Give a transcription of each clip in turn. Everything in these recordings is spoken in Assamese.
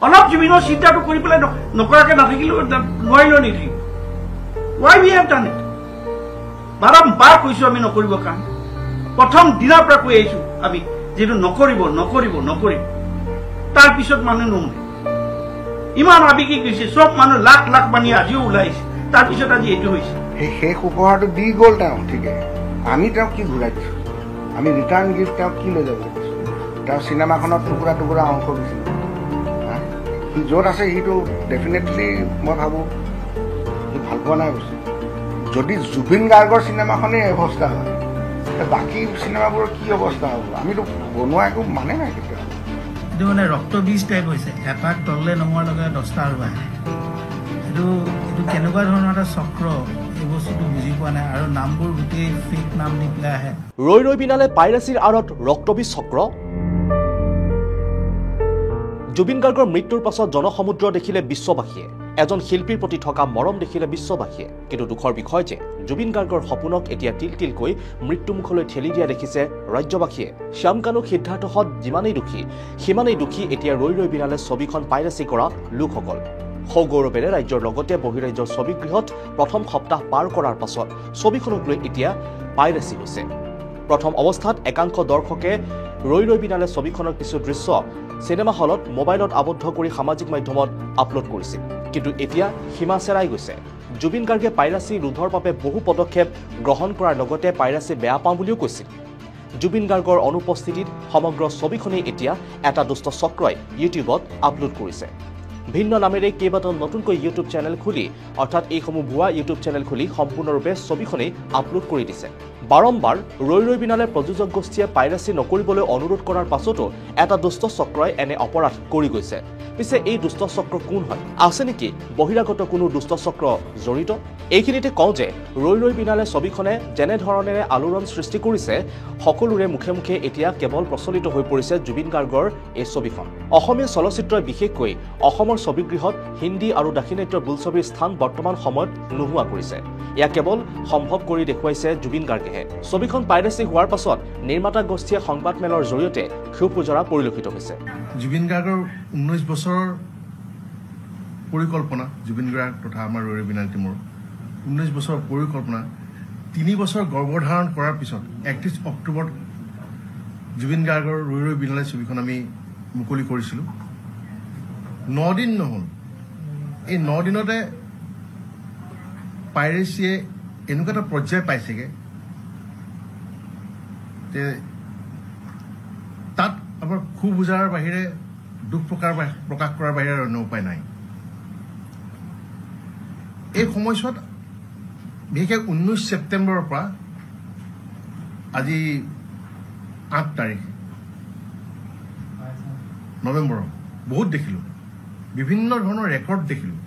অলপ জুবিনৰ চিন্তাটো কৰি পেলাই নকৰাকে নাথাকিলেও নোৱাৰিলেও নেথাকিব। Why we have done it? বাৰম্বাৰ কৈছো আমি নকৰিব কাৰণে, প্ৰথম দিনাৰ পৰা কৈ আহিছো আমি যিটো নকৰিব নকৰিব নকৰিব। তাৰপিছত মানুহ নুশুনে, ইমান আবেগিক হৈছে, চব মানুহ লাখ লাখ মানি আজিও ওলাই আহিছে, তাৰপিছত আজি এইটো হৈছে। সেই শেষ উপহাৰটো দি গ'ল তেওঁ, ঠিকে। আমি তেওঁক কি ঘূৰাই দিছোঁ? আমি ৰিটাৰ্ণ গিফ্ট তেওঁক কি লৈ যাবলৈ দিছোঁ? তেওঁ চিনেমাখনত টুকুৰা টুকুৰা অংশ দিছিল। সি য'ত আছে সিটো ডেফিনেটলি মই ভাবোঁ সি ভাল পোৱা নাই বস্তু। যদি জুবিন গাৰ্গৰ চিনেমাখনেই অৱস্থা হয়, বাকী চিনেমাবোৰৰ কি অৱস্থা হ'ব? আমিতো বনোৱা একো মানে নাই কেতিয়াও। এইটো মানে ৰক্তবীজ টাইপ হৈছে, এটাক তললৈ নমোৱাৰ লগে 10টা আৰু আহে। এইটো এইটো কেনেকুৱা ধৰণৰ এটা চক্ৰ, এই বস্তুটো বুজি পোৱা নাই। আৰু নামবোৰ গোটেই ফেক নাম দি পেলাই আহে। ৰৈ ৰৈ বিনালে পাইৰেচিৰ আঁৰত ৰক্তবীজ চক্ৰ। জুবিন গাৰ্গৰ মৃত্যুৰ পাছত জনসমুদ্ৰ দেখিলে বিশ্ববাসীয়ে, এজন শিল্পীৰ প্ৰতি থকা মৰম দেখিলে বিশ্ববাসীয়ে। কিন্তু দুখৰ বিষয় যে জুবিন গাৰ্গৰ সপোনক এতিয়া তিল তিলকৈ মৃত্যুমুখলৈ ঠেলি দিয়া দেখিছে ৰাজ্যবাসীয়ে। শ্যামকানু সিদ্ধাৰ্থহঁত যিমানেই দুখী, সিমানেই দুখী এতিয়া ৰৈ ৰৈ বিনালে ছবিখন পাইৰেচি কৰা লোকসকল। সগৌৰৱেৰে ৰাজ্যৰ লগতে বহিৰাজ্যৰ ছবিগৃহত প্ৰথম সপ্তাহ পাৰ কৰাৰ পাছত ছবিখনক লৈ এতিয়া পাইৰেচি হৈছে। প্ৰথম অৱস্থাত একাংশ দৰ্শকে ৰৈ ৰৈ বিনালে ছবিখনৰ কিছু দৃশ্য চিনেমা হলত মোবাইলত আবদ্ধ কৰি সামাজিক মাধ্যমত আপলোড কৰিছিল। কিন্তু এতিয়া সীমা চেৰাই গৈছে। জুবিন গাৰ্গে পাইৰাচি ৰোধৰ বাবে বহু পদক্ষেপ গ্ৰহণ কৰাৰ লগতে পাইৰাচি বেয়া পাওঁ বুলিও কৈছিল। জুবিন গাৰ্গৰ অনুপস্থিতিত সমগ্ৰ ছবিখনেই এতিয়া এটা দুষ্ট চক্ৰই ইউটিউবত আপলোড কৰিছে। ভিন্ন নামেৰে কেইবাটাও নতুনকৈ ইউটিউব চেনেল খুলি, অৰ্থাৎ এইসমূহ ভুৱা ইউটিউব চেনেল খুলি সম্পূৰ্ণৰূপে ছবিখনেই আপলোড কৰি দিছে। বাৰম্বাৰ ৰৈ ৰৈ বিনালে প্ৰযোজক গোষ্ঠীয়ে পাইৰাচি নকৰিবলৈ অনুৰোধ কৰাৰ পাছতো এটা দুষ্ট চক্ৰই এনে অপৰাধ কৰি গৈছে। পিছে এই দুষ্ট চক্ৰ কোন হয়? আছে নেকি বহিৰাগত কোনো দুষ্ট চক্ৰ জড়িত? এইখিনিতে কওঁ যে ৰৈ ৰৈ বিনালে ছবিখনে যেনেধৰণেৰে আলোড়ন সৃষ্টি কৰিছে, সকলোৰে মুখে মুখে এতিয়া কেৱল প্ৰচলিত হৈ পৰিছে জুবিন গাৰ্গৰ এই ছবিখন। অসমীয়া চলচ্চিত্ৰই বিশেষকৈ অসমৰ ছবিগৃহত হিন্দী আৰু দাক্ষিণাত্যৰ বোলছবিৰ স্থান বৰ্তমান সময়ত নোহোৱা কৰিছে। এয়া কেৱল সম্ভৱ কৰি দেখুৱাইছে জুবিন গাৰ্গেহে। ছবিখন পাইৰেচি হোৱাৰ পাছত নিৰ্মাতা গোষ্ঠীয়ে সংবাদমেলৰ জৰিয়তে ক্ষোভ উজৰা পৰিলক্ষিত হৈছে। জুবিন গাৰ্গৰ 19 বছৰৰ পৰিকল্পনা, জুবিন গাৰ্গ তথা আমাৰ ৰৈ ৰৈ বিনালে টীমৰ 19 বছৰৰ পৰিকল্পনা 3 বছৰ গৰ্ভধাৰণ কৰাৰ পিছত 31 অক্টোবৰত জুবিন গাৰ্গৰ ৰৈ ৰৈ বিনালে ছবিখন আমি মুকলি কৰিছিলোঁ। 9 দিন নহ'ল, এই 9 দিনতে পাইৰেচিয়ে এনেকুৱা এটা পৰ্যায় পাইছেগৈ যে তাত আমাৰ ক্ষোভ বুজাৰ বাহিৰে, দুখ প্ৰকাশ কৰাৰ বাহিৰে অন্য উপায় নাই। এই সময়ছোৱাত বিশেষকৈ 19 ছেপ্টেম্বৰৰ পৰা আজি 8 তাৰিখ নৱেম্বৰৰ বহুত দেখিলোঁ, বিভিন্ন ধৰণৰ ৰেকৰ্ড দেখিলোঁ।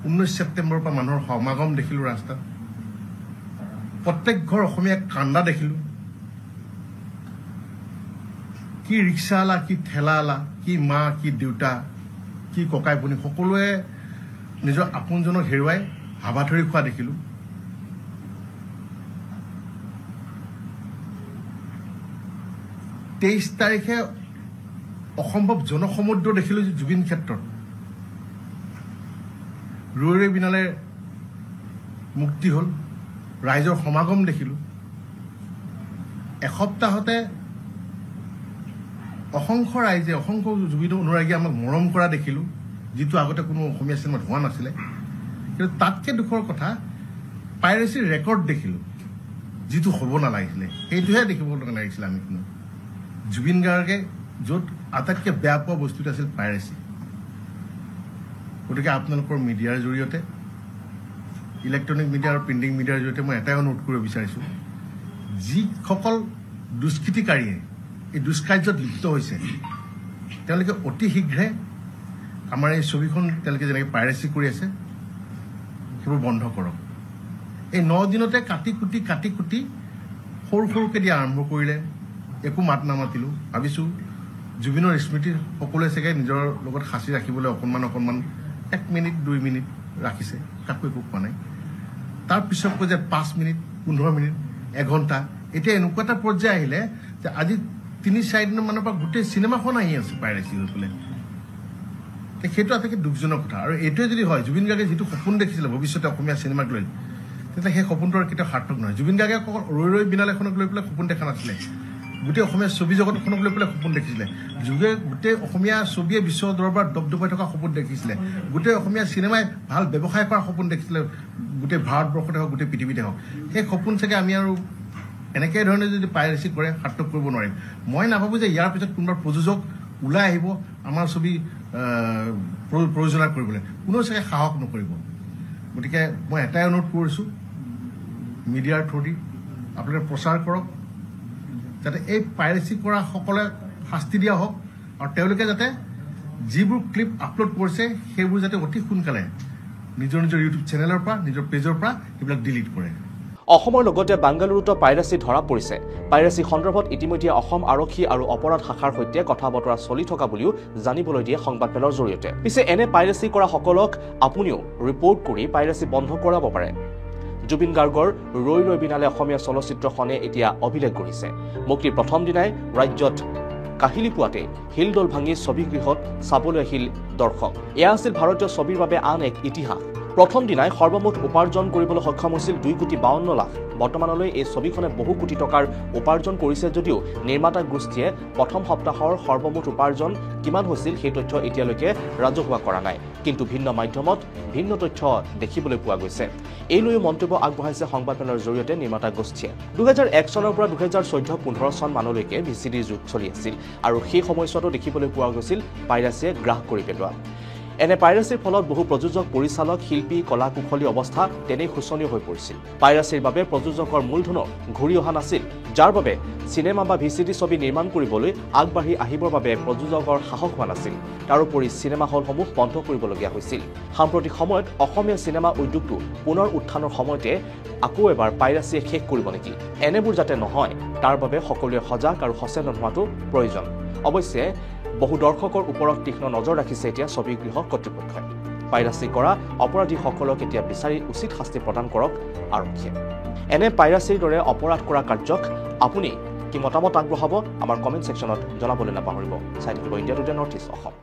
19 ছেপ্টেম্বৰৰ পৰা মানুহৰ সমাগম দেখিলোঁ ৰাস্তাত, প্ৰত্যেক ঘৰ অসমীয়া কান্দা দেখিলোঁ। কি ৰিক্সাৱালা, কি ঠেলাৱালা, কি মা, কি দেউতা, কি ককাই ভনী, সকলোৱে নিজৰ আপোনজনক হেৰুৱাই হাবাথুৰি খোৱা দেখিলোঁ। তেইছ তাৰিখে অসম্ভৱ জনসমুদ্ৰ দেখিলোঁ জুবিন ক্ষেত্ৰত। ৰৈ ৰৈ বিনালে মুক্তি হ'ল, ৰাইজৰ সমাগম দেখিলোঁ। এসপ্তাহতে অসংখ্য ৰাইজে, অসংখ্য জুবিন অনুৰাগীয়ে আমাক মৰম কৰা দেখিলোঁ, যিটো আগতে কোনো অসমীয়া চিনেমাত হোৱা নাছিলে। কিন্তু তাতকৈ দুখৰ কথা, পাইৰেচিৰ ৰেকৰ্ড দেখিলোঁ, যিটো হ'ব নালাগিছিলে, সেইটোহে দেখিব নালাগিছিলে। আমি কোনো জুবিন গাৰ্গে য'ত আটাইতকৈ বেয়া পোৱা বস্তুটো আছিল পাইৰেচি। গতিকে আপোনালোকৰ মিডিয়াৰ জৰিয়তে, ইলেক্ট্ৰনিক মিডিয়া আৰু প্ৰিণ্টিং মিডিয়াৰ জৰিয়তে মই এটাই অনুৰোধ কৰিব বিচাৰিছোঁ, যিসকল দুষ্কৃতিকাৰীয়ে এই দুষ্কাৰ্যত লিপ্ত হৈছে, তেওঁলোকে অতি শীঘ্ৰে আমাৰ এই ছবিখন তেওঁলোকে যেনেকৈ পাইৰেচি কৰি আছে সেইবোৰ বন্ধ কৰক। এই 9 দিনতে কাটি কুটি কাটি কুটি সৰু সৰুকৈ দিয়া আৰম্ভ কৰিলে, একো মাত নামাতিলোঁ। ভাবিছোঁ জুবিনৰ স্মৃতি সকলোৱে চাগে নিজৰ লগত সাঁচি ৰাখিবলৈ অকণমান অকণমান 1 মিনিট 2 মিনিট ৰাখিছে, কাকো একো কোৱা নাই। তাৰপিছত কৈ যে 5 মিনিট, 15 মিনিট, 1 ঘণ্টা, এতিয়া এনেকুৱা এটা পৰ্যায় আহিলে যে আজি 3-4 দিনমানৰ পৰা গোটেই চিনেমাখন আহি আছে পাইৰেচি হৈ পেলাই। সেইটো আটাইতকৈ দুখজনক কথা। আৰু এইটোৱে যদি হয়, জুবিন গাৰ্গে যিটো সপোন দেখিছিলে ভৱিষ্যতে অসমীয়া চিনেমাক লৈ, তেতিয়া সেই সপোনটো আৰু কেতিয়াও সাৰ্থক নহয়। জুবিন গাৰ্গে অকল ৰৈ ৰৈ বিনালেখনক লৈ পেলাই সপোন দেখা নাছিলে, গোটেই অসমীয়া ছবি জগতখনক লৈ পেলাই সপোন দেখিছিলে। যুগে গোটেই অসমীয়া ছবিয়ে বিশ্ব দৰবাৰত দপদপাই থকা সপোন দেখিছিলে, গোটেই অসমীয়া চিনেমাই ভাল ব্যৱসায় কৰাৰ সপোন দেখিছিলে, গোটেই ভাৰতবৰ্ষতে হওক, গোটেই পৃথিৱীতে হওক। সেই সপোন চাগে আমি আৰু এনেকৈ ধৰণে যদি পাইৰেচি কৰে সাৰ্থক কৰিব নোৱাৰিম। মই নাভাবোঁ যে ইয়াৰ পিছত কোনোবা প্ৰযোজক ওলাই আহিব আমাৰ ছবি প্ৰযোজনা কৰিবলৈ, কোনেও চাগে সাহস নকৰিব। গতিকে মই এটাই অনুৰোধ কৰিছোঁ মিডিয়াৰ থ্ৰুদি, আপোনালোকে প্ৰচাৰ কৰক যাতে এই পাইৰেচি কৰাসকলে শাস্তি দিয়া হওক, আৰু তেওঁলোকে যাতে যিবোৰ ক্লিপ আপলোড কৰিছে সেইবোৰ যাতে অতি সোনকালে নিজৰ নিজৰ ইউটিউব চেনেলৰ পৰা, নিজৰ পেজৰ পৰা সেইবিলাক ডিলিট কৰে। অসমৰ লগতে বাংগালুৰুতো পাইৰাচি ধৰা পৰিছে। পাইৰাচি সন্দৰ্ভত ইতিমধ্যে অসম আৰক্ষী আৰু অপৰাধ শাখাৰ সৈতে কথা বতৰা চলি থকা বুলিও জানিবলৈ দিয়ে সংবাদমেলৰ জৰিয়তে। পিছে এনে পাইৰাচি কৰাসকলক আপুনিও ৰিপৰ্ট কৰি পাইৰাচি বন্ধ কৰাব পাৰে। জুবিন গাৰ্গৰ ৰৈ ৰৈ বিনালে অসমীয়া চলচ্চিত্ৰখনে এতিয়া অভিলেখ গঢ়িছে। মুক্তিৰ প্ৰথম দিনাই ৰাজ্যত কাহিলী পুৱাতে হিলদল ভাঙি ছবিগৃহত চাবলৈ আহিল দৰ্শক। এয়া আছিল ভাৰতীয় ছবিৰ বাবে আন এক ইতিহাস। প্ৰথম দিনাই সৰ্বমুঠ উপাৰ্জন কৰিবলৈ সক্ষম হৈছিল 2,52 লাখ। বৰ্তমানলৈ এই ছবিখনে বহু কোটি টকাৰ উপাৰ্জন কৰিছে যদিও নিৰ্মাতা গোষ্ঠীয়ে প্ৰথম সপ্তাহৰ সৰ্বমুঠ উপাৰ্জন কিমান হৈছিল সেই তথ্য এতিয়ালৈকে ৰাজহুৱা কৰা নাই। কিন্তু ভিন্ন মাধ্যমত ভিন্ন তথ্য দেখিবলৈ পোৱা গৈছে। এই লৈও মন্তব্য আগবঢ়াইছে সংবাদমেলৰ জৰিয়তে নিৰ্মাতা গোষ্ঠীয়ে। 2001 চনৰ পৰা 2014-15 চন মানলৈকে ভি চি ডিৰ যুগ চলি আছিল আৰু সেই সময়ছোৱাতো দেখিবলৈ পোৱা গৈছিল পাইৰাচিয়ে গ্ৰাস কৰি পেলোৱা। এনে পাইৰাচিৰ ফলত বহু প্ৰযোজক, পৰিচালক, শিল্পী, কলা কুশলী অৱস্থা তেনেই শোচনীয় হৈ পৰিছিল। পাইৰাচিৰ বাবে প্ৰযোজকৰ মূলধনো ঘূৰি অহা নাছিল, যাৰ বাবে চিনেমা বা ভি চি ডি ছবি নিৰ্মাণ কৰিবলৈ আগবাঢ়ি আহিবৰ বাবে প্ৰযোজকৰ সাহস হোৱা নাছিল। তাৰোপৰি চিনেমা হলসমূহ বন্ধ কৰিবলগীয়া হৈছিল। সাম্প্ৰতিক সময়ত অসমীয়া চিনেমা উদ্যোগটো পুনৰ উত্থানৰ সময়তে আকৌ এবাৰ পাইৰাচিয়ে শেষ কৰিব নেকি? এনেবোৰ যাতে নহয় তাৰ বাবে সকলোৱে সজাগ আৰু সচেতন হোৱাটো প্ৰয়োজন। অৱশ্যে বহু দৰ্শকৰ ওপৰত তীক্ষ্ণ নজৰ ৰাখিছে এতিয়া ছবিগৃহ কৰ্তৃপক্ষই। পাইৰাচি কৰা অপৰাধীসকলক এতিয়া বিচাৰি উচিত শাস্তি প্ৰদান কৰক আৰক্ষীয়ে। এনে পাইৰাচিৰ দৰে অপৰাধ কৰা কাৰ্যক আপুনি কি মতামত আগবঢ়াব আমাৰ কমেণ্ট ছেকশ্যনত জনাবলৈ নাপাহৰিব। চাই থাকিব India Today North East Assam.